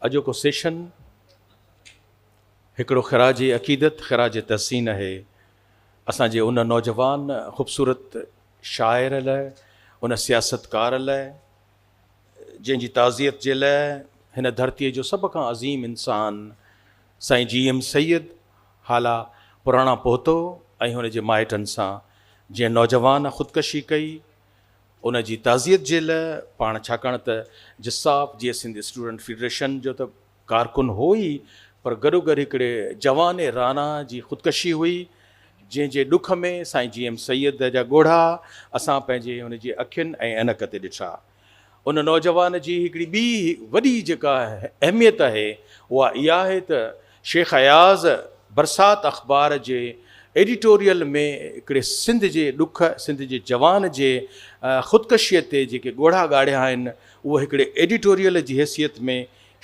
اڄوڪو سيشن هڪڙو خراج عقيدت، خراج تحسين آهي اسان جي ان نوجوان خوبصورت شاعر لاء، ان سياستڪار لاء جنهن جي تعزيت جي لاء هن ڌرتيء جو سڀ کان عظيم انسان سائين جي ايم سيد هالا پراڻا پهتو ۽ هن جي مائٽن سان جنهن نوجوان خودڪشي ڪئي ان جي تعزيت جي لئه پاڻ ڇاڪاڻ ته جساف جيئي سنڌ اسٽوڊنٽ فيڊريشن جو ته ڪارڪن هو ئي پر گڏوگڏ هڪڙي جوان رانا جي خودڪشي هئي جنهن جي ڏک ۾ سائين جي ايم سيد جا ڳوڙها اسان پنهنجي هن جي اکين ۽ عينڪ تي ڏٺا. ان نوجوان جي هڪڙي ٻي وڏي جيڪا اهميت آهي اها اها آهي ته شيخ اياز برسات اخبار جي ايڊيٽوريل ۾ هڪڙي سنڌ جي ڏک، سنڌ جي جوان جي خودڪشيء تي جيڪي ڳوڙها ڳاڙيا آهن اهو هڪڙي ايڊيٽوريل جي حيثيت ۾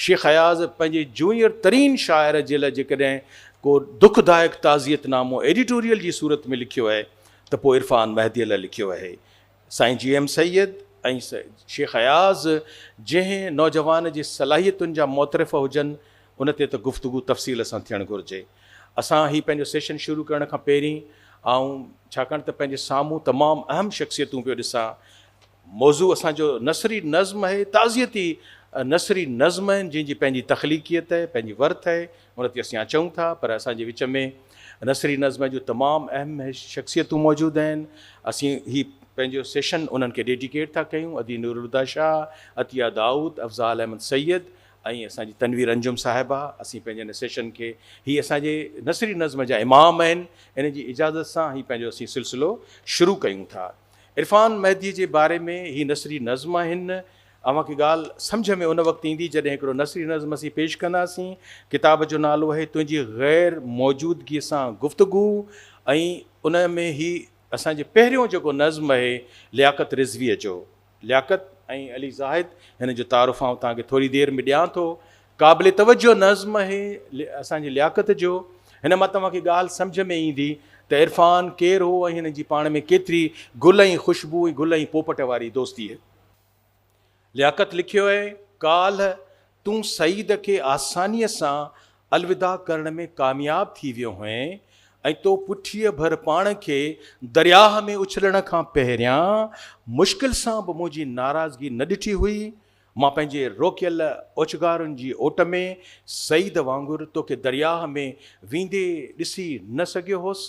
شيخ اياز پنهنجي جونيئر ترين شاعر جي لاء جيڪڏهن ڪو دکدائڪ تعزيت نامو ايڊيٽوريل جي صورت ۾ لکيو آهي ته پوء عرفان مهديء لاء لکيو آهي. سائين جي ايم سيد ۽ شيخ اياز جنهن نوجوان جي صلاحيتن جا معترف هجن ان تي ته گفتگو تفصيل سان ٿيڻ گهرجي. اسان هي پنهنجو سيشن شروع ڪرڻ کان پهرين آئون ڇاڪاڻ ته پنهنجي سامهون تمام اهم شخصيتون پيو ڏسان موضوع اسان جو نثري نظم آهي تعزيتي نثري نظم آهن جنهن جي پنهنجي تخليقيت آهي پنهنجي ورٿ آهي ان تي اسين اچون ٿا پر اسان جي وچ ۾ نثري نظم جون تمام اهم شخصيتون موجود آهن. اسين هي پنهنجو سيشن انهن کي ڊيڊيڪيٽ ٿا ڪيون، ادي نورالهديٰ شاهه، عطيه دائود، افضال احمد سيد ۽ اسان جي تنوير انجم صاحبه. اسين پنهنجي هن سيشن کي هي اسان جي نثري نظم جا امام آهن، انهن جي اجازت سان هي پنهنجو اسين سلسلو شروع ڪيون ٿا. عرفان مهدي جي باري ۾ هي نثري نظم آهن. اوهان کي ڳالهه سمجهه ۾ ان وقت ايندي جڏهن هڪڙو نثري نظم اسين پيش ڪنداسين. ڪتاب جو نالو آهي تنهنجي غير موجودگيء سان گفتگو ۽ ان ۾ هي اسان جي پهريون جيڪو نظم آهي لياقت رضويء جو. لياقت ۽ علي زاهد هن جو تعارف آئون توهان کي ٿوري دير ۾ ڏيان ٿو. قابل توجه نظم آهي اسان جي لياقت جو. هن مان توهان کي ڳالهه سمجهه ۾ ايندي ته عرفان ڪير هو ۽ هن جي پاڻ ۾ ڪيتري گل ۽ خوشبو ۽ گل ۽ پوپٽ واري دوستي هئي. لياقت لکيو آهي، ڪالهه تون سعيد کي آسانيء سان الوداع ڪرڻ ۾ ڪامياب ٿي ويو هئين ۽ تو پٺيء ڀر پاڻ کي درياهه ۾ اڇلڻ کان پهريان مشڪل سان به منهنجي ناراضگي نه ڏٺي هئي. مان پنهنجي روڪيل اوڇگارن جي اوٽ ۾ سعيد وانگر توکي درياهه ۾ ويندي ڏسي نه سگهيو هوس.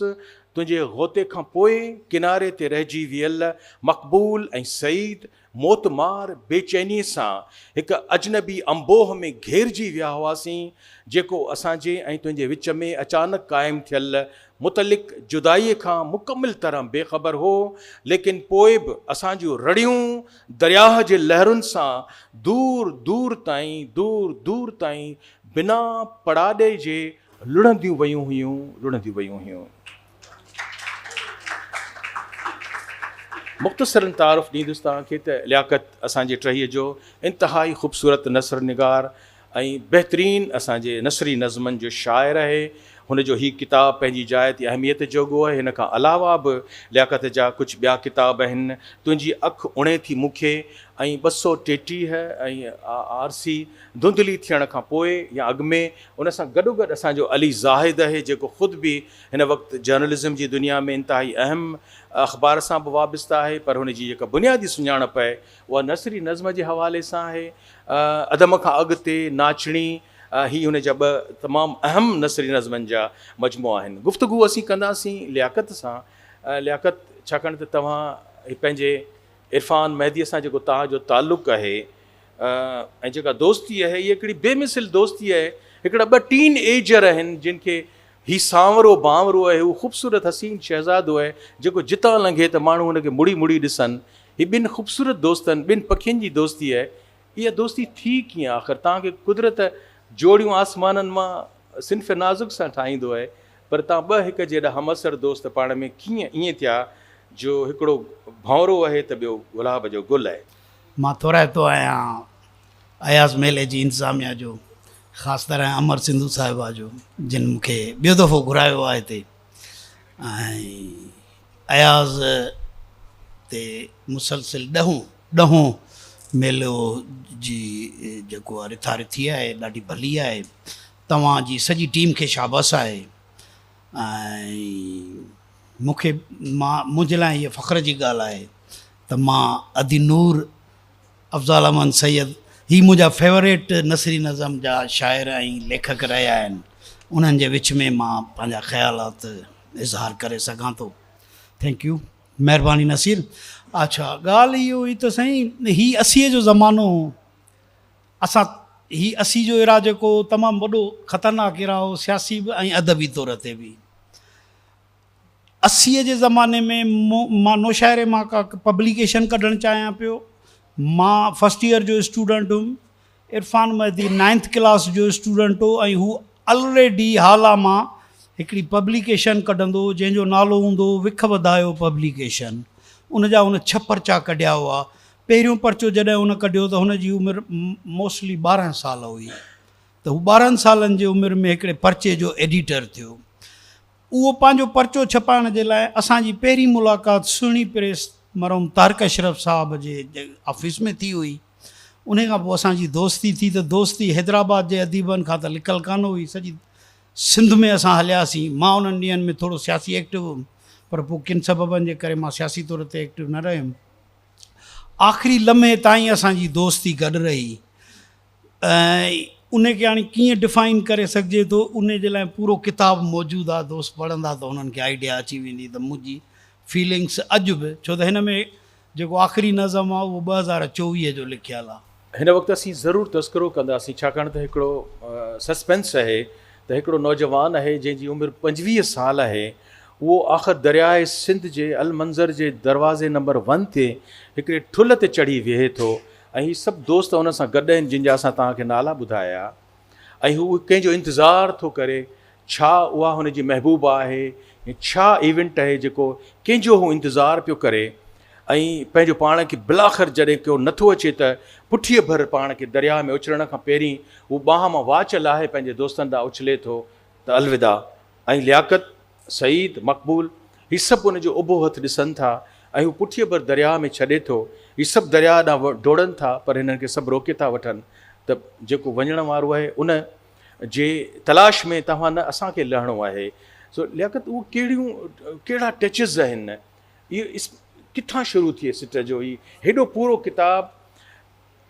تنهنجي غوطي کان پوء ڪناري تي رهجي ويل مقبول ۽ سعيد موتمار بيچينيء سان هڪ اجنبي انبوهه ۾ گهيرجي ويا هئاسين، جيڪو اسان جي ۽ تنهنجي وچ ۾ اچانڪ قائم ٿيل متعلق جدائيء کان مڪمل طرح بي خبر هو، ليڪن پوء به اسان جون رڙيون درياهه جي لهرن سان دور دور تائين دور دور تائين بنا پڙاڏي جي لڙهنديون ويون هيون، لڙهنديون ويون هيون. مختصراً تعارف ڏيندس توهان کي ته لياقت اسان جي ٽهيء جو انتهائي خوبصورت نثر نگار ۽ بهترين اسان جي نثري نظمن جو شاعر آهي. هن جو هي ڪتاب پنهنجي جاء تي اهميت جوڳو آهي. هن کان علاوه به لياقت جا ڪجهه ٻيا ڪتاب آهن، تنهنجي اک اڻي ٿي مون کي ۽ 233 ۽ آرسي ڌنڌلي ٿيڻ کان پوء يا اڳ ۾. ان سان گڏوگڏ اسان جو علي زاهد آهي جيڪو خود به هن وقت جرنلزم جي دنيا ۾ انتهائي اهم اخبار سان به وابسته آهي پر هن جي جيڪا بنيادي سڃاڻپ آهي اها نثري نظم جي حوالي سان آهي. عدم کان اڳتي، ناچڻي، هي هن جا ٻه تمام اهم نثري نظمن جا مجموعا آهن. گفتگو اسين ڪنداسين لياقت سان. لياقت ڇاڪاڻ ته توهان پنهنجي عرفان مهديء سان جيڪو توهان جو تعلق آهي ۽ جيڪا دوستي آهي اها هڪڙي بي مثل دوستي آهي. هڪڙا ٻه ٽين ايجر آهن جن کي هي سانورو بانورو آهي، هو خوبصورت حسين شهزادو آهي، جيڪو جتان لنگهي ته ماڻهو هن کي مڙي مڙي ڏسن. هي ٻن خوبصورت دوستن، ٻن پکين جي دوستي آهي. اها دوستي ٿي ڪيئن آخر؟ توهان کي قدرت جوڙيون آسمانن مان صنف نازڪ سان ٺاهيندو آهي، پر توهان ٻه هڪ جيڏا همعصر دوست پاڻ ۾ ڪيئن ائين ٿيا جو هڪڙو ڀانورو آهي ته ٻيو گلاب جو گل آهي. مان ٿورائتو آهيان اياز ميلي جي انتظاميا جو خاص طرح امر سنڌو صاحبه جو جن مون کي ٻيو دفعو گهرايو آهي هتي ۽ اياز تي مسلسل ڏهون ڏهون ميلو جي جيڪو آ رٿا رٿي آهي ڏاڍي ڀلي آهي. توهان جي سڄي ٽيم کي شابس آهي ۽ مون کي مان منهنجي لاء هيء فخر جي ڳالهه آهي ته مان ادي نور افضال احمد سيد هي منهنجا فيوريٽ نثري نظم جا شاعر ۽ ليکڪ رهيا آهن انهن جي وچ ۾ مان پنهنجا خيالات اظهار ڪري سگهان ٿو thank you مهرباني نصير اڇا ڳالهه اهو هئي ته سائين هي اسيء جو زمانو هو اسان هي 80 جو ايرا جيڪو تمام وڏو خطرناڪ ايرا هو سياسي به ۽ ادبي طور تي به. 80 جي زماني ۾ مان نوشاعري مان ڪا پبليڪيشن ڪڍڻ چاهيان پيو. مان فرسٽ ايئر جو اسٽوڊنٽ هيم. عرفان مهدي نائنٿ ڪلاس جو اسٽوڊنٽ هو ۽ هو الريڊي هالا مان هڪڙي پبليڪيشن ڪڍندو هو جنهن جو نالو هوندو هو وک وڌايو پبليڪيشن. ان جا هن ڇهه پرچا ڪڍيا هئا. پهريون پرچو جڏهن هن ڪڍيو ته هن جي عمر موسٽلي 12 سال هئي ته هو 12 سالن جي عمر ۾ هڪڙي پرچي جو ايڊيٽر ٿيو. اهو پنهنجو پرچو ڇپائڻ جي لاء اسان جي پهرين ملاقات سهڻي پريس مرحوم طارق اشرف صاحب جي آفيس ۾ ٿي هئي. انهي کان پوء اسان جي دوستي ٿي ته دوستي حيدرآباد جي اديبن کان ته لڪل ڪانه هئي سڄي سنڌ ۾ اسان هلياسين. مان انهن ڏينهن ۾ ٿورو سياسي ايڪٽو هيم پر پوء ڪن سببن جي ڪري مان سياسي طور تي ايڪٽو نه رهيم. آخري لمحي تائين اسان جي دوستي گڏ رهي ۽ ان کي هاڻي ڪيئن ڊفائن ڪري سگهجي ٿو ان جي لاء پورو ڪتاب موجود آهي دوست پڙهندا ته انهن کي آئيڊيا اچي ويندي ته منهنجي فيلنگس اڄ به ڇو ته هن ۾ جيڪو آخري نظم آهي اهو 2024 جو لکيل آهي. هن وقت اسين ضرور تذڪرو ڪنداسين ڇاڪاڻ ته هڪڙو سسپينس آهي ته هڪڙو نوجوان آهي جنهن جي عمر 25 سال آهي اهو آخر درياء سنڌ جي المنظر جي دروازي نمبر ون تي هڪڙي ٺلهه تي چڙهي ويهي ٿو ۽ هي سڀ دوست ان سان گڏ آهن جن جا اسان توهان کي نالا ٻڌايا ۽ هو ڪنهن جو انتظار ٿو ڪري ڇا اها هن جي محبوبه آهي يا ڇا ايونٽ آهي جيڪو ڪنهن جو هو انتظار پيو ڪري ۽ پنهنجو پاڻ کي بالاخر جڏهن ڪو نٿو اچي ته پٺيء ڀر پاڻ کي درياء ۾ اڇلڻ کان پهرين هو ٻانهن مان واچ لاهي پنهنجي دوستن ڏانهن اڇلي ٿو ته الوداع ۽ لياقت، سعيد، مقبول هي سڀ ان جو اڀو هٿ ڏسن ٿا ۽ هو پٺيء ڀر درياهه ۾ ڇڏي ٿو. هي سڀ درياهه ڏانهن ڊوڙن ٿا پر هنن کي سڀ روڪي ٿا وٺن ته جيڪو وڃڻ وارو آهي ان جي تلاش ۾ توهان نه اسان کي لهڻو آهي. سو لياقت اهو ڪهڙيون ڪهڙا ٽچز آهن اهي ڪٿان شروع ٿئي سٽ جو هي هيڏو پورو ڪتاب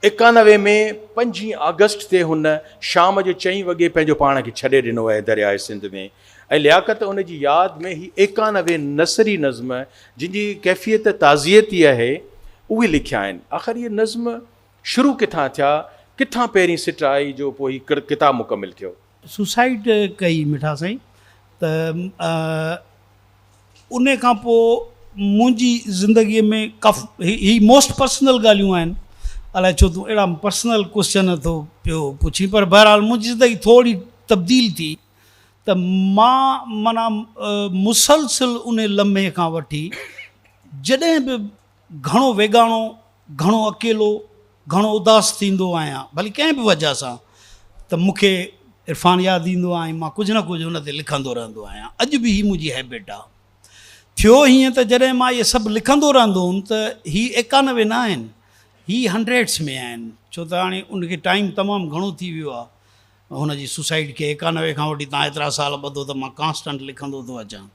91 ۾ پنجين آگسٽ تي هن شام جو چئين وڳي پنهنجو پاڻ کي ڇڏي ڏنو آهي درياء سنڌ ۾ ۽ لياقت ان جي ياد ۾ هي 91 نثري نظم جن جي ڪيفيت تعزيتي آهي اهي لکيا آهن. آخر اهي نظم شروع ڪٿان ٿيا، ڪٿان پهرين سٽ آئي جو پوء هي ڪتاب مڪمل ٿيو؟ سوسائيڊ ڪئي مٺا سائين ته ان کان پوء منهنجي زندگيء ۾ ڪاف هي موسٽ پرسنل ڳالهيون آهن الائي ڇو تون اهڙا پرسنل ڪوسچن ٿو پيو پڇين پر بهرحال منهنجي زندگي ٿوري تبديل ٿي ته مان معنيٰ مسلسل ان لمحي کان وٺي جڏهن به گهڻو ويڳاڻو، گهڻو اڪيلو، گهڻو اداس ٿيندو آهيان، ڀلي ڪنهن به وجهه سان، ته مون کي عرفان ياد ايندو آهي ۽ مان ڪجهه نه ڪجهه ان تي لکندو رهندو آهيان. اڄ به هي منهنجي هيبٽ آهي. ٿيو هيئن ته جڏهن مان اهي سڀ لکندو رهندو هوم ته هي 91 نه آهن، هي هنڊريڊس ۾ آهن، ڇو ته هاڻي ان کي ٽائيم تمام گهڻو ٿي ويو آهي. هن جي سوسائيڊ کي 91 کان وٺي تان ايترا سال ٻڌو ته مان ڪانسٽنٽ لکندو ٿو اچان.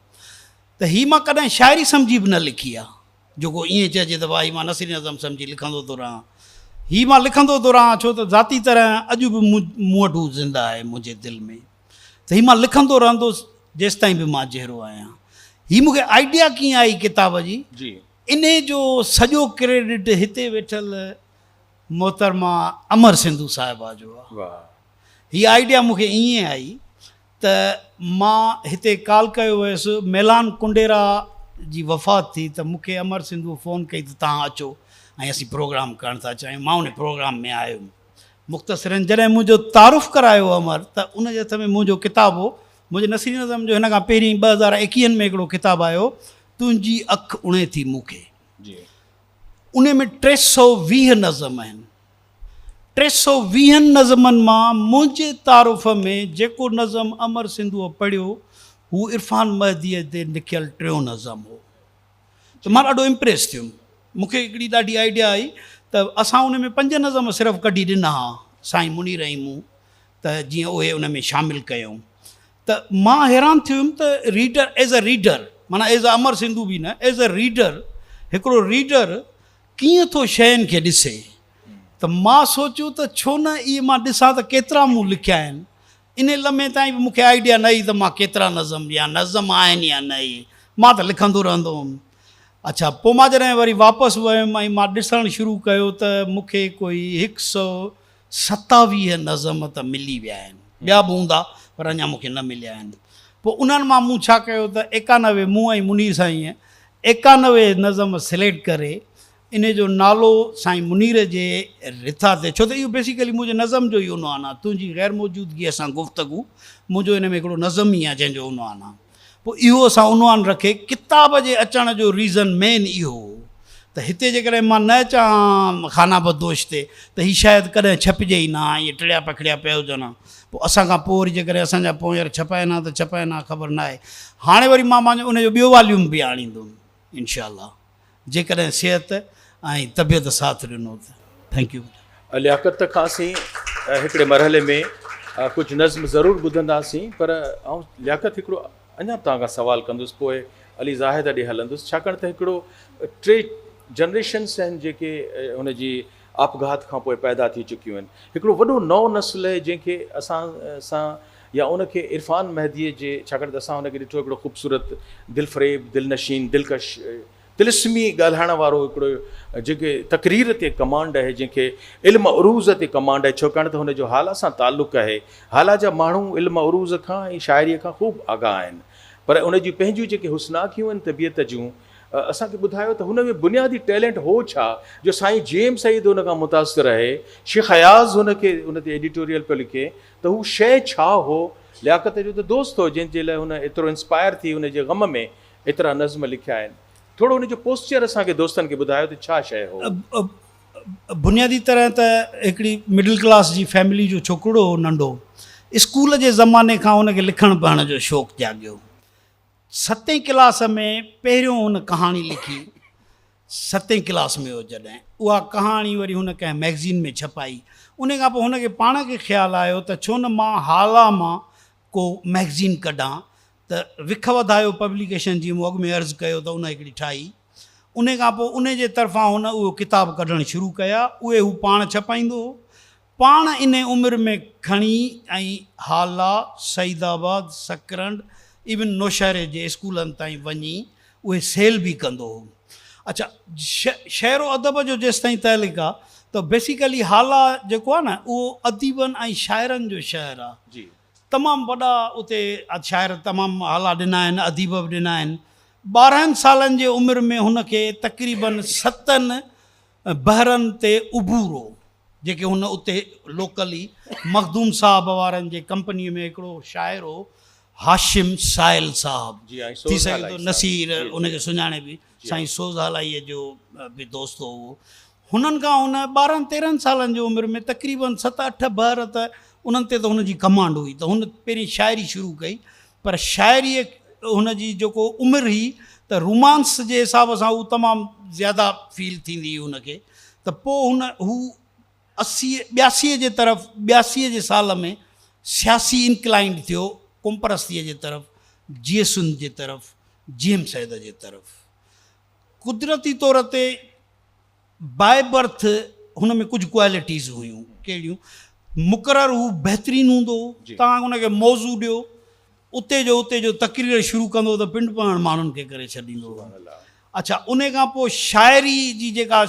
ته هي مان ڪڏهن شاعري سمجهي به نه لکي آ جو ڪو ائين چئجي ته واهه هي مان نثري نظم سمجهي لکندو ٿو رهان. هي مان لکندو ٿو رهان ڇو ته ذاتي طرح اڄ به مون وٽ هو زنده آهي منهنجي دل ۾ ته هي مان لکندو رهندس جيستائين به مان جيئرو آهيان. هي مون کي آئيڊيا ڪيئن آئي ڪتاب جي انهي جو سڄو ڪريڊٽ هتي ويٺل محترمه امر سنڌو صاحبه جو آ. هي آئيڊيا مون کي ائين آئي ته مان هتي ڪال ڪيو هيس ميلان ڪنڊيرا جي وفات ٿي ته مون کي امر سنڌوء فون ڪئي ته توهان اچو ۽ اسين پروگرام ڪرڻ ٿا چاهيون مان ان پروگرام ۾ آيم مختصراً جڏهن منهنجو تعارف ڪرايو امر ته ان جي هٿ ۾ منهنجو ڪتاب هو منهنجي نثري نظم جو هن کان پهرين 2021 ۾ هڪڙو ڪتاب آيو تنهنجي اک اڻي ٿي مون کي ان ۾ 320 نظم آهن ٽي سؤ ويهن نظمن مان منهنجي تعارف ۾ جيڪو نظم امر سنڌوء پڙهيو، هو عرفان مهديء تي لکيل ٽيون نظم هو ته مان ڏاڍو امپريس ٿيم. مون کي هڪڙي ڏاڍي آئيڊيا آئي ته اسان ان ۾ پنج نظم صرف ڪڍي ڏنا ها سائين منير ۽ مون ته جيئن اهي ان ۾ شامل ڪيون ته مان حيران ٿي ويم ته ريڊر ايز اي ريڊر معنيٰ ايز اي امر سنڌو به نه ايز اي ريڊر هڪڙو ريڊر ڪيئن ٿو شين کي ڏسي ته مان سوچيو ته ڇو نه اهي مان ڏسان ته ڪيترا مون لکيا آهن. انهي لمحي تائين به مون کي آئيڊيا نه هئي ته مان ڪيترا نظم يا نظم آهن يا نه اهي. مان ته لکندو رهندو هوم. اڇا پوء مان جڏهن وري واپس ويم ۽ مان ڏسڻ شروع ڪيو ته مون کي ڪوئي هڪ سئو 27 نظم ته ملي ويا آهن. ٻيا به هوندا پر اڃا مون کي نه مليا آهن. پوء انهن مان مون ڇا ڪيو ته 91 مون ۽ منير سائينء 91 نظم سليڪٽ ڪري انهي جو نالو سائين منير جي رٿا تي ڇو ته اهو بيسيڪلي منهنجي نظم جو ئي عنوان آهي تنهنجي غير موجودگيء سان گفتگو منهنجو ان ۾ هڪڙو نظم ئي آهي جنهن جو عنوان آهي پوء اهو اسان عنوان رکي ڪتاب جي اچڻ جو ريزن مين اهو هو ته هتي جيڪڏهن مان نه اچان ها خانه بدوش تي ته هي شايد ڪڏهن ڇپجي ئي نه ها ائين ٽڙيا پکڙيا پيا هجن ها پوء اسان کان پوء وري جيڪڏهن اسان جا پوئينر ڇپائن ها ته ڇپائن ها خبر ناهي هاڻي وري مان پنهنجو ان جو ٻيو واليوم به آڻيندم انشاء الله. جيڪڏهن صحت ۽ طبيعت ساٿ ڏنو ته. Thank you. لياقت کان اسين هڪڙي مرحلي ۾ ڪجهه نظم ضرور ٻڌنداسين پر آئون لياقت هڪڙو اڃا به توهان کان سوال ڪندس پوء علي زاهد ڏي هلندس ڇاڪاڻ ته هڪڙو ٽي جنريشنس آهن جيڪي هن جي آپگهات کان پوء پيدا ٿي چڪيون آهن هڪڙو وڏو نئون نسل آهي جنهن کي اسان سان يا ان کي عرفان مهديء جي ڇاڪاڻ ته اسان ان کي ڏٺو هڪڙو خوبصورت دلفريب دلنشين دلڪش طلسمي ڳالهائڻ وارو هڪڙو جيڪي تقرير تي ڪمانڊ آهي جنهن کي علم عروض تي ڪمانڊ آهي ڇوڪاڻ ته هن جو هالا سان تعلق آهي هالا جا ماڻهو علم عروض کان ۽ شاعريء کان خوب آگاهه آهن پر ان جون پنهنجون جيڪي حسناڪيون آهن طبيعت جون اسان کي ٻڌايو ته هن ۾ بنيادي ٽيلنٽ هو ڇا جو سائين جي ايم سيد هن کان متاثر آهي شيخ اياز هن کي ان تي ايڊيٽوريل پيو لکي ته هو شيء ڇا هو؟ لياقت جو ته دوست هو، جنهن جي لاء هن ايترو انسپائر ٿي هن جي غم ۾ ايترا نظم لکيا آهن. ٿورو هن جو پوسچر اسان کي دوستن کي ٻڌايو ته ڇا شيء هو؟ بنيادي طرح ته هڪڙي مڊل ڪلاس جي فيملي جو ڇوڪرڙو هو ننڍو. اسڪول جي زماني کان هن کي لکڻ پڙهڻ جو شوق جاڳيو. ستين ڪلاس ۾ پهريون هن ڪهاڻي لکي. ستين ڪلاس ۾ هو جڏهن اها ڪهاڻي وري هن ڪنهن مئگزين ۾ ڇپائي. ان کان پوء هن کي پاڻ کي خيال آيو ته ڇو نه مان هالا مان ڪو مئگزين ڪڍان ته وک وڌايو پبليڪيشن جيئن مون اڳ ۾ عرض ڪيو ته ان هڪڙي ٺاهي. ان کان پوء ان جي طرفان هن اهو ڪتاب ڪڍڻ شروع ڪيا. اهي هو پاڻ ڇپائيندو هو. پاڻ انهي عمر ۾ کڻي ۽ هالا، سعيد آباد، سڪرنڊ ايون نوشهري جي اسڪولن تائين وڃي اهي سيل به ڪندو هو. اڇا شعر و ادب جو جيستائين تعلق آ ته بيسيڪلي هالا جيڪو آ نه اهو اديبن ۽ شاعرن جو شهر آ. تمام وڏا اتي شاعر تمام هالا ڏنا آهن اديب به ڏنا آهن. 12 سالن جي عمر ۾ هن کي تقريبن ستن بحرن تي عبور هو. جيڪي هن اتي لوڪلي مخدوم صاحب وارن جي ڪمپنيء ۾ هڪڙو شاعر هو هاشم سائل صاحب ٿي سگهي ٿو نصير ان کي سڃاڻي به سائين سوز هالائيء جو به دوست هو اهو هنن کان هن 12 13 سالن جي عمر ۾ تقريبن ست اٺ بحر ته انهن تي ته هن جي ڪمانڊ هئي ته هن پهرين شاعري شروع ڪئي پر شاعريء هن جي جيڪو عمر هئي ته رومانس جي حساب سان هو تمام زياده فيل ٿيندي هئي هن کي ته پوء هن هو اسي ٻياسيء جي طرف ٻياسيء جي سال ۾ سياسي انڪلائنڊ ٿيو قومپرستيء جي طرف جيئي سنڌ جي طرف جي ايم سيد جي طرف قدرتي طور تي باء برٿ هن ۾ ڪجهه ڪوالٽيز هيون ڪهڙيون مقرر هو بهترين هوندو هو توهان ان کي موضوع ڏيو اتي جو اتي جو تقرير شروع ڪندو هو ته پنڊ پهڻ ماڻهن کي ڪري ڇڏيندو هو اڇا ان کان پوء شاعري جي جيڪا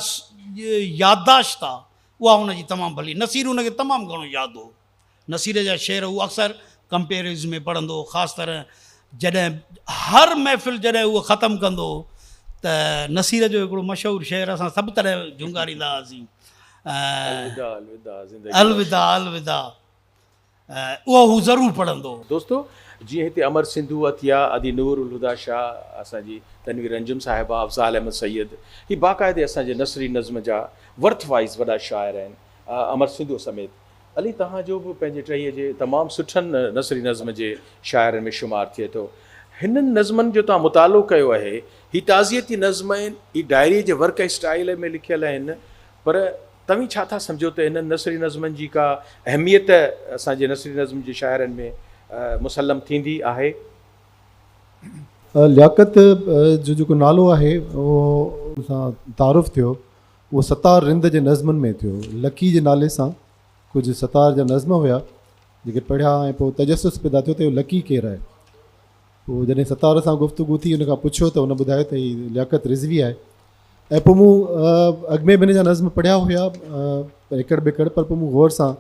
يادداشت آ اها هن جي تمام ڀلي نصير هن کي تمام گهڻو ياد هو نصير جا شعر هو اڪثر ڪمپيئرز ۾ پڙهندو هو خاص طرح جڏهن هر محفل جڏهن هو ختم ڪندو هو ته نصير جو هڪڙو مشهور شعر اسان سڀ تڏهن جهونگاريندا هئاسين الوداع الوداع اهو هو ضرور پڙهندو هو. دوستو جيئن هتي امر سنڌو عطيه، ادي نور الهديٰ شاهه، اسان جي تنوير انجم صاحبه، افضال احمد سيد، هي باقاعدي اسان جي نثري نظم جا ورٿ وائيز وڏا شاعر آهن، امر سنڌو سميت. علي توهان جو به پنهنجي ٽهيء جي تمام سٺن نثري نظم جي شاعرن ۾ شمار ٿئي ٿو. هنن نظمن جو توهان مطالعو ڪيو آهي. هي تعزيتي نظم آهن، هي ڊائريء جي ورڪ ۽ اسٽائيل ۾ لکيل آهن. پر توهين ڇا ٿا سمجهو ته انهن نثري نظمن جي ڪا اهميت اسان جي نثري نظم جي شاعرن ۾ مسلم ٿيندي آهي؟ لياقت جو جيڪو نالو آهي اهو ان سان تعارف ٿيو اهو ستار رند جي نظمن ۾ ٿيو. لڪي جي نالي سان ڪجهه ستار جا نظم هيا جيڪي پڙهيا ۽ پوء تجسس پيدا ٿيو ته اهو لڪي ڪير آهي. پوء جڏهن ستار سان گفتگو ٿي ان کان پڇيو ته ان ٻڌايو ته هي لياقت رضوي آهي ۽ پوء مون اڳ ۾ به هن جا نظم پڙهيا هيا ايڪڙ ٻيڪڙ پر پوء مون غور سان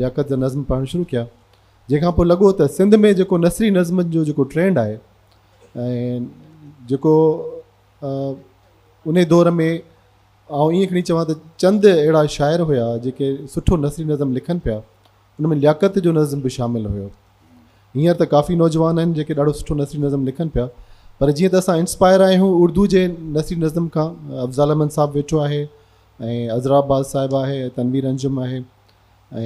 لياقت جا نظم پڙهڻ شروع ڪيا جنهن کان پوء لڳو ته سنڌ ۾ جيڪو نثري نظمن جو جيڪو ٽرينڊ آهي ۽ جيڪو انهي دور ۾ آئون ائين کڻي چوان ته چند اهڙا شاعر هيا جيڪي سٺو نثري نظم لکن پيا ان ۾ لياقت جو نظم به شامل هيو. هينئر ته ڪافي نوجوان آهن جيڪي ڏاڍو سٺو نثري نظم لکن پيا پر جيئن ته اسان انسپائر آهيون اردو جي نثري نظم کان افضال احمد صاحب ويٺو آهي ۽ عذرا عباس صاحب آهي تنوير انجم آهي ۽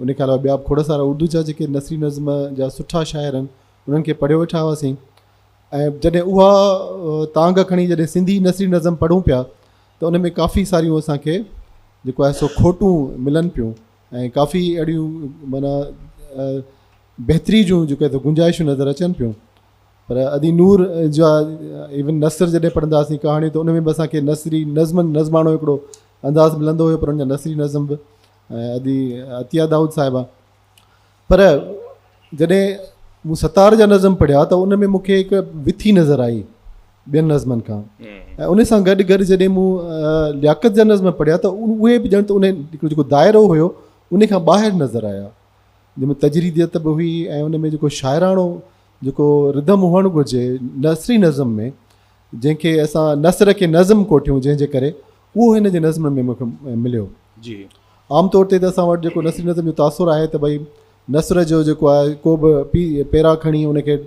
ان کان علاوه ٻيا به کوڙ سارا اردو جا جيڪي نثري نظم جا سٺا شاعر آهن انهن کي پڙهيو ويٺا هئاسين ۽ جڏهن اها تانگهه کڻي جڏهن سنڌي نثري نظم پڙهون پيا ته ان ۾ ڪافي ساريون اسان کي جيڪو آهي سو کوٽون ملن پيون ۽ ڪافي اهڙيون معنيٰ بهتري جون جيڪو آهي گنجائشون نظر اچن پيون پر ادي نور جا ايون نثر جڏهن پڙهندا هئاسين ڪهاڻيون ته ان ۾ به اسان کي نثري نظمن نظماڻو هڪڙو انداز ملندو هيو پر ان جا نثري نظم به ۽ ادي عطيه دائود صاحبه پر جڏهن مون ستار جا نظم پڙهيا ته ان ۾ مون کي هڪ وٿي نظر آئي ٻين نظمن کان ۽ ان سان گڏ گڏ جڏهن مون لياقت جا نظم پڙهيا ته اهي به ڄڻ ته ان هڪڙو جيڪو دائرو هيو ان کان ٻاهر نظر آيا جنهن ۾ تجريديت به هئي ۽ ان ۾ جيڪو شاعراڻو جيڪو ردم هئڻ گهرجي نثري نظم ۾ جنهن کي اسان نثر کي نظم ڪوٺيون جنهن جي ڪري اهو هن جي نظم ۾ مون کي مليو. جي. عام طور تي ته اسان وٽ جيڪو نثري نظم جو تاثر آهي ته ڀئي نثر جو جيڪو آهي ڪو به پي پيرا کڻي ان کي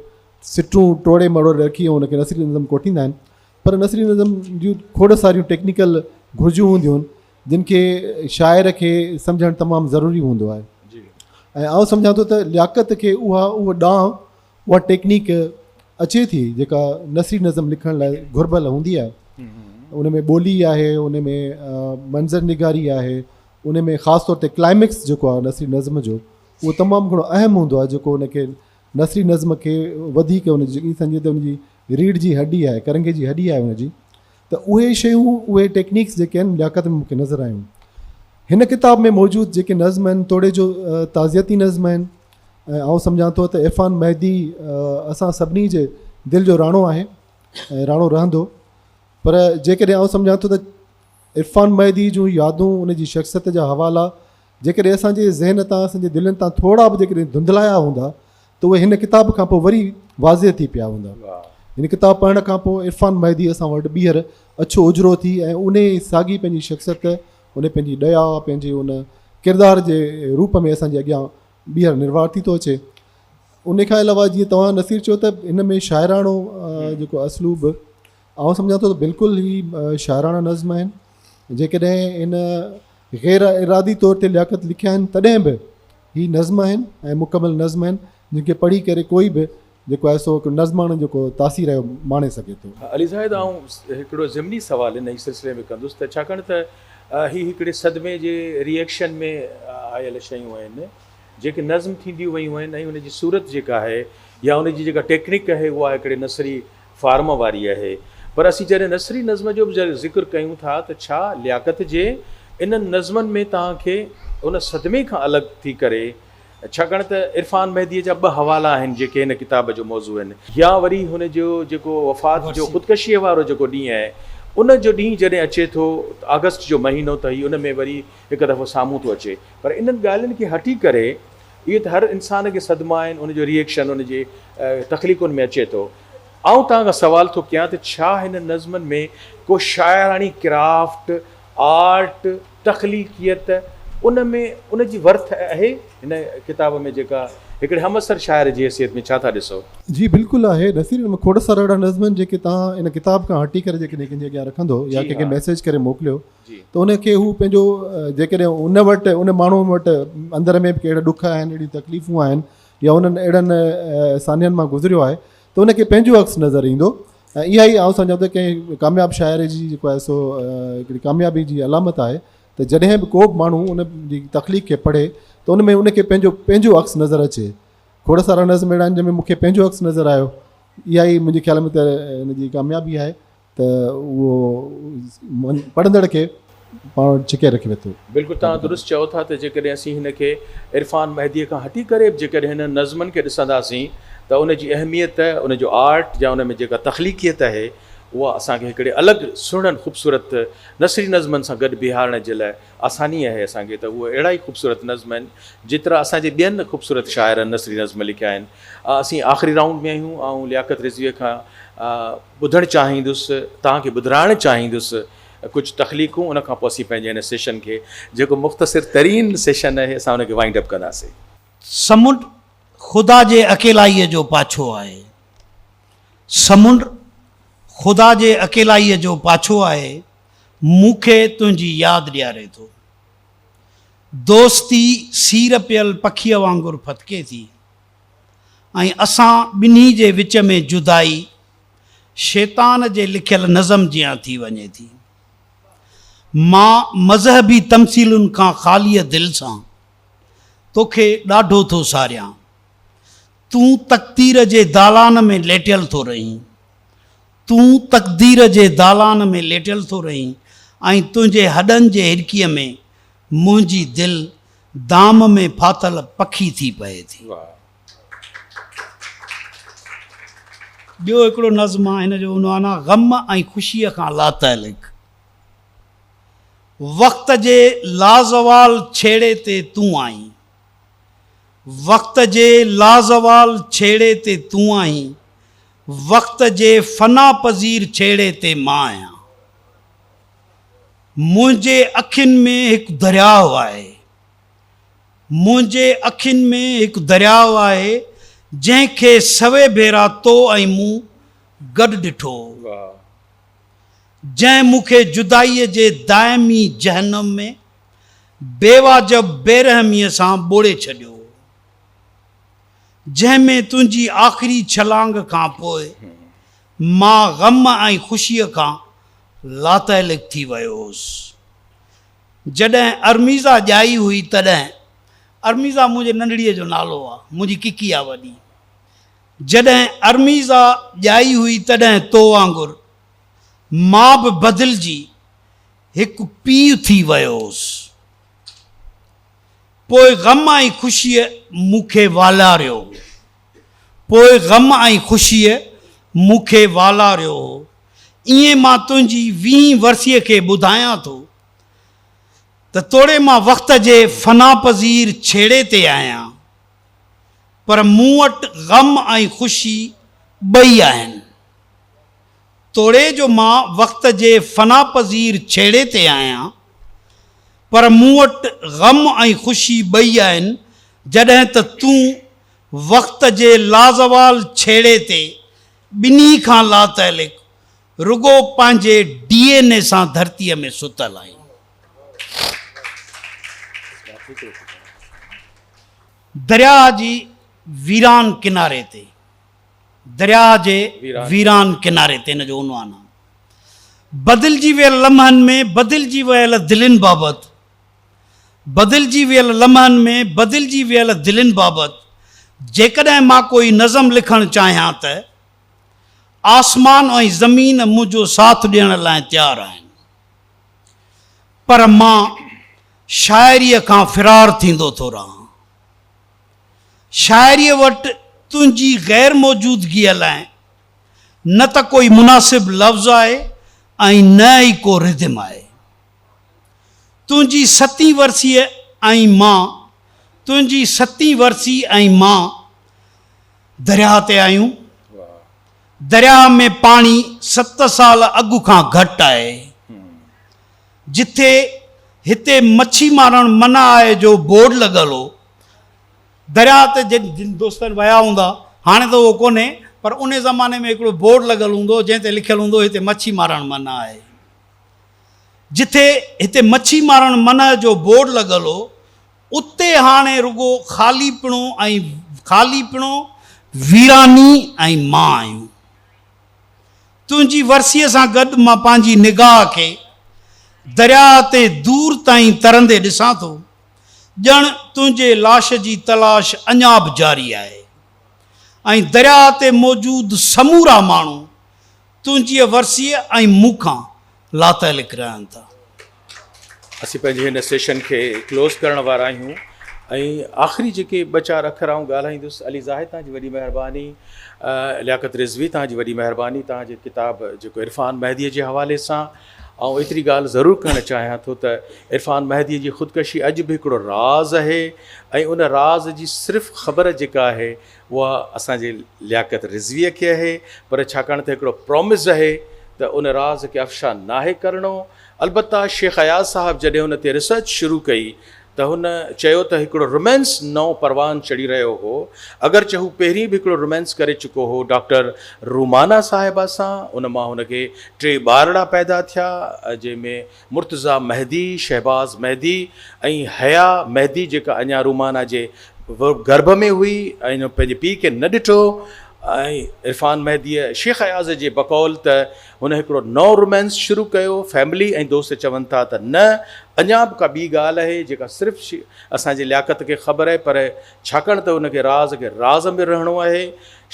سٽون ٽوڙي مروڙي رکي ان کي نثري نظم ڪوٺيندا آهن پر نثري نظم جون کوڙ ساريون ٽيڪنيڪل گهرجون هونديون آهن جن کي شاعر کي سمجهڻ تمام ضروري هوندو آهي ۽ آئون سمجهان ٿو ته لياقت کي اها اهو ڏانء اها ٽيڪنيڪ اچي ٿي جيڪا نثري نظم لکڻ لاء گهربل هوندي آهي. ان ۾ ٻولي آهي، ان ۾ منظر نگاري آهي، ان ۾ خاص طور تي ڪلائمڪس جيڪو آهي نثري نظم جو اهو تمام گهڻو اهم هوندو آهي جيڪو ان کي نثري نظم کي وڌيڪ ان جي ائين سمجهي ته ان جي ريڙهه جي هڏي آهي، ڪرنگهي جي هڏي آهي ان جي ته اهي شيون اهي ٽيڪنيڪس جيڪي آهن لياقت ۾ مون کي نظر آيون. هن ڪتاب ۾ موجود جيڪي نظم آهن توڙي جو تعزيتي نظم آهن ۽ آئون سمجهان ٿو ته عرفان مهدي اسان سڀني جي دل جو راڻو آهي ۽ راڻو رهندو پر جيڪڏهن آئون سمجهان ٿو ته عرفان مهدي جون يادون ان جي شخصيت جا حوالا جيڪڏهن اسان جي ذهن تان اسان جي دلين تان ٿورا به جيڪڏهن ڌنڌلايا هوندا ته اهي هن ڪتاب کان پوء وري واضح ٿي پيا هوندا. هن ڪتاب پڙهڻ کان پوء عرفان مهدي اسان وٽ ٻيهر اڇو اجرو ٿي ۽ انهي ساڳي پنهنجي شخصيت، انهي پنهنجي ڏيا، پنهنجي ان ڪردار جي روپ ۾ اسان جي اڳيان ٻيهر نروار ٿي ٿو اچي. ان کان علاوه جيئن توهان نصير چيو ته هن ۾ شاعراڻو جيڪو اسلوب آئون سمجهان ٿو ته بلڪل هي شاعراڻا نظم آهن. جيڪڏهن هن غير ارادي طور تي لياقت لکيا آهن تڏهن به هي نظم آهن ۽ مڪمل نظم آهن جن کي پڙهي ڪري ڪوئي به جيڪو آهي سو هڪ نظماڻو جيڪو تاثير آهي ماڻي سگهي ٿو. علي زاهد آئون هڪڙو ضمني سوال انهي سلسلي ۾ ڪندس ته ڇاڪاڻ ته هي هڪڙي صدمي جي ري ايڪشن ۾ آيل شيون آهن جيڪي نظم ٿينديون ويون آهن ۽ ان جي صورت جيڪا آهي يا ان جي جيڪا ٽيڪنڪ آهي اها هڪڙي نثري فارم واري آهي پر اسين جڏهن نثري نظم جو به ذڪر ڪيون ٿا ته ڇا لياقت جي انهن نظمن ۾ توهان کي ان صدمي کان الڳ ٿي ڪري ڇاڪاڻ ته عرفان مهديء جا ٻه حوالا آهن جيڪي هن ڪتاب جو موضوع آهن يا وري هن جو جيڪو وفات جو خودڪشيء وارو جيڪو ڏينهن آهي ان جو ڏينهن جڏهن اچي ٿو آگسٽ جو مهينو ته هي ان ۾ وري هڪ دفعو سامهون ٿو اچي پر انهن ڳالهين کي هٽي ڪري اهي ته هر انسان کي صدما آهن ان جو ري ايڪشن ان جي تخليقن ۾ اچي ٿو. آئون توهان کان سوال ٿو ڪيان ته ڇا هن نظمن ۾ ڪو شاعراڻي ڪرافٽ، آرٽ، تخليقيت ان ۾ ان جي ورٿ اهي؟ هن ڪتاب ۾ جيڪا هڪڙي همعصر شاعر جي حيثيت ۾ ڇا ٿا ڏسو؟ جي بلڪل آهي نصير ان ۾ کوڙ سارا اهڙا نظم آهن جيڪي توهان ان ڪتاب کان هٽي ڪري جيڪڏهن ڪنهن جي اڳيان رکندو يا ڪنهن کي ميسيج ڪري موڪليو ته ان کي هو پنهنجو جيڪڏهن ان وٽ ان ماڻهو وٽ اندر ۾ به اهڙا ڏک آهن اهڙيون تڪليفون آهن يا انهن اهڙن سانحن مان گذريو آهي ته ان کي پنهنجو عڪس نظر ايندو ۽ اها ئي آئون سمجهان ٿو ڪنهن ڪامياب شاعر جي جيڪو آهي سو هڪڙي ڪاميابي جي علامت آهي ته جڏهن به ڪو به ماڻهو ان جي تخليق کي پڙهي ته ان ۾ ان کي پنهنجو پنهنجو عڪس نظر اچي. کوڙ سارا نظم اهڙا آهن جنهن ۾ مون کي پنهنجو عڪس نظر آيو. اها ئي منهنجي خيال ۾ ته ان جي ڪاميابي آهي ته اهو پڙهندڙ کي پاڻ وٽ ڇڪي رکي ٿو. بلڪل توهان درست چئو ٿا ته جيڪڏهن اسين هن کي عرفان مهديء کان هٽي ڪري به جيڪڏهن هنن نظمن کي ڏسنداسين ته ان جي اهميت، ان جو آرٽ يا ان ۾ جيڪا تخليقيت آهي اها اسان کي هڪڙي الڳ سهڻن خوبصورت نثري نظمن سان گڏ بيهارڻ جي لاء آساني آهي اسان کي ته اهي اهڙا ئي خوبصورت نظم آهن جيترا اسان جي ٻين خوبصورت شاعرن نثري نظم لکيا آهن. اسين آخري رائونڊ ۾ آهيون آئون لياقت رضويء کان ٻڌڻ چاهيندس توهان کي ٻڌرائڻ چاهيندس ڪجهه تخليقون ان کان پوء اسين پنهنجي هن سيشن کي جيڪو مختصر ترين سيشن آهي اسان ان کي وائنڊ اپ ڪنداسين. سمنڊ خدا جي اڪيلائيء جو پاڇو آهي. سمنڊ خدا جي اڪيلائيء جو پاڇو آهي، مون کي تنهنجي ياد ڏياري ٿو. دوستي سير پيل پکيء وانگر ڦٿڪي ٿي ۽ اسان ٻنهي جي وچ ۾ جدائي شيطان جي لکيل نظم جيان ٿي وڃي ٿي. مان مذهبي تمثيلن کان خاليء دل سان توکي ڏاڍو ٿو ساريان. تون تقدير جي دالان ۾ ليٽيل ٿو رهين. تون تقدير جي دالان ۾ ليٽيل ٿو رهين ۽ تنهنجي هڏن جي هڏڪيء ۾ منهنجي دل دام ۾ ڦاٿل پکي ٿي پئي ٿي. ٻيو هڪڙو نظم آهي، هن جو عنوان آهي غم ۽ خوشيء کان لاتعلق. وقت جي لازوال ڇيڙي تي تون آهين. وقت جي لازوال ڇيڙي تي تون آهين، وقت جي فنا پذير ڇيڙي تي مان آهيان. منهنجي اکين ۾ هڪ درياهه آهي، منهنجي اکين ۾ هڪ درياهه آهي، جنهن کي سوين ڀيرا تو ۽ مون گڏ ڏٺو هو. جنهن مون کي جدائيء جي دائمي جهنم ۾ بيواجب بيرحميء سان ٻوڙي ڇڏيو هو، جنهن ۾ تنهنجي آخري ڇلانگ کان پوء مان غم ۽ خوشيء کان لاتعلق ٿي ويو هوس. جڏهن ارميزا ڄائي هئي تڏهن، ارميزا منهنجي ننڍڙيء جو نالو آ، منهنجي ڪڪي آ وڏي، جڏهن ارميزا ڄائي هئي تڏهن تو وانگر مان به بدلجي هڪ پيء ٿي ويو هوس. پوء غم ۽ خوشيء مون کي والاريو هو. پوء غم ۽ خوشيء مون کي والاريو هو. ائين مان تنهنجي ويهين ورسيء کي ٻڌايان ٿو ته توڙي مان وقت جي فنا پذير ڇيڙي تي آهيان، پر مون وٽ غم ۽ خوشي ٻئي آهن. توڙي جو مان وقت جي فنا پذير ڇيڙي تي آهيان، پر مون وٽ غم ۽ خوشي ٻئي آهن، جڏهن ته تون وقت جي لازوال ڇيڙي تي ٻنهي کان لاتعلق رڳو پنهنجي ڊي اين اي سان ڌرتيء ۾ ستل آهين. درياهه جي ويران ڪناري تي. درياهه جي ويران ڪناري تي هن جو عنوان آهي. بدلجي ويل لمحن ۾ بدلجي ويل دلين بابت بدلجي ويل لمحن ۾ بدلجي ويل دلين بابت جيڪڏهن مان ڪوئي نظم لکڻ چاهيان ته آسمان ۽ زمين منهنجو ساٿ ڏيڻ لاء تيار آهن پر مان شاعريء کان فرار ٿيندو ٿو رهان. شاعريء وٽ تنهنجي غير موجودگيء لاء نه ته ڪوئي مناسب لفظ آهي ۽ نه ئي ڪو ردم آهي. تنهنجي ستين ورسيء ۽ مان تنهنجي ستين ورسي ۽ مان درياهه تي آهيون. درياهه ۾ پاڻي ست سال اڳ کان گهٽ آهي. جتي هتي مڇي مارڻ منع آهي جو بورڊ لڳل هو. درياء تي جن جن دوستن ويا هوندا، هاڻي ته اهو ڪونهي، پر انهي زماني ۾ هڪڙو بورڊ لڳل هوندو هو، جنهن تي لکيل هوندو هو هتي مڇي مارڻ منع آهي. جتي هتي مڇي مارڻ منع جو بورڊ لڳل هو، اتي هاڻي رڳو خالي پڻو ۽ خالي پڻو، ويراني ۽ مان آهيون. تنهنجي ورسيء سان گڏ مان پنهنجي نگاهه کي درياء تي دور تائين ترندي ڏسان ٿو، ڄڻ تنهنجي لاش جي تلاش اڃا به جاري آهي ۽ درياء تي موجود سمورا ماڻهو تنهنجيء ورسيء ۽ مون کان لاتعلق رهن ٿا. اسين پنهنجي هن سيشن کي ڪلوز ڪرڻ وارا آهيون ۽ آخري جيڪي ٻه چار اکر آئون ڳالهائيندس علي زاهد توهان جي وڏي مهرباني لياقت رضوي توهان جي وڏي مهرباني توهان جي ڪتاب جيڪو عرفان مهدي جي حوالي سان آئون ايتري ڳالهه ضرور ڪرڻ چاهيان ٿو ته عرفان مهدي جي خودڪشي اڄ به هڪڙو راز آهي ۽ ان راز جي صرف خبر جيڪا آهي اها اسان جي لياقت رضويء کي اهي، پر ڇاڪاڻ ته هڪڙو پرامس اهي ته ان راز کي افشا ناهي ڪرڻو. البته شيخ اياز صاحب جڏهن ان تي ريسرچ شروع ڪئي ته هن چيو ته هڪڙو رومانس نئون پروان چڙهي رهيو هو، اگرچه هو پهرين به هڪڙو رومانس ڪري چڪو هو ڊاڪٽر رومانا صاحبه سان، ان مان هن کي ٽي ٻارڙا پيدا ٿيا، جنهن ۾ مرتضيٰ مهدي، شهباز مهدي ۽ حيا مهدي جيڪا اڃا رومانا جي گرڀ ۾ هئي ۽ هن پنهنجي پيء کي نه ڏٺو ۽ عرفان مهديء شيخ اياز جي بقول ته هن هڪڙو نئون رومانس شروع ڪيو، فيملي ۽ دوست چون ٿا ته نه اڃا به ڪا ٻي ڳالهه آهي جيڪا صرف اسان جي لياقت کي خبر آهي پر ڇاڪاڻ ته هن کي راز کي راز ۾ رهڻو آهي.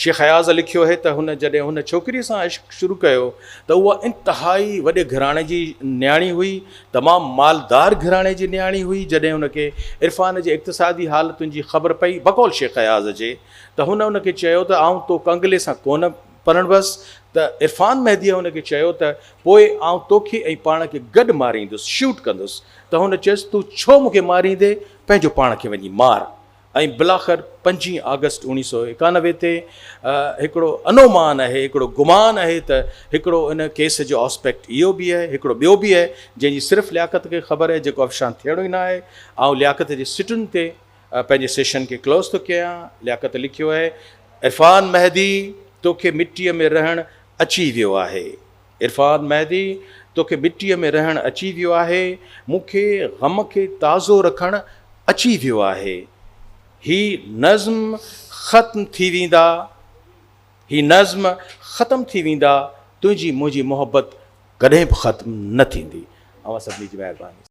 شيخ اياز لکيو آهي ته هن جڏهن هن ڇوڪريء سان عشق شروع ڪيو ته اها انتهائي وڏي گهراڻي جي نياڻي هئي، تمام مالدار گهراڻي جي نياڻي هئي، جڏهن هن کي عرفان جي اقتصادي حالتن جي خبر پئي، بقول شيخ اياز جي ته هن ان کي چيو ته آئون تو ڪنگلي سان ڪونه پرڻبس ته عرفان مهديء هن کي چيو ته پوء آئون توکي ۽ پاڻ کي گڏ ماريندس، شوٽ ڪندس، ته هن چيس تون ڇو مون کي ماريندين، پنهنجو پاڻ کي وڃي مار. ۽ بالاخر پنجين آگسٽ اوڻيهه سو 91 تي هڪڙو انومان آهي، هڪڙو گمان آهي ته هڪڙو ان ڪيس جو آسپيڪٽ اهو به آهي، هڪڙو ٻيو به آهي، جنهن جي صرف لياقت کي خبر آهي، جيڪو افشان ٿيڻو ئي نه آهي. آئون لياقت جي سٽن تي پنهنجي سيشن کي ڪلوز ٿو ڪيان. لياقت لکيو آهي، عرفان مهدي توکي مٽيء ۾ رهڻ اچي ويو آهي. عرفان مهدي توکي مٽيء ۾ رهڻ اچي ويو آهي، مون کي غم کي تازو رکڻ اچي ويو آهي. هي نظم ختم ٿي ويندا، هي نظم ختم ٿي ويندا، تنهنجي منهنجي محبت ڪڏهن به ختم نه ٿيندي. اوهان سڀني جي مهرباني.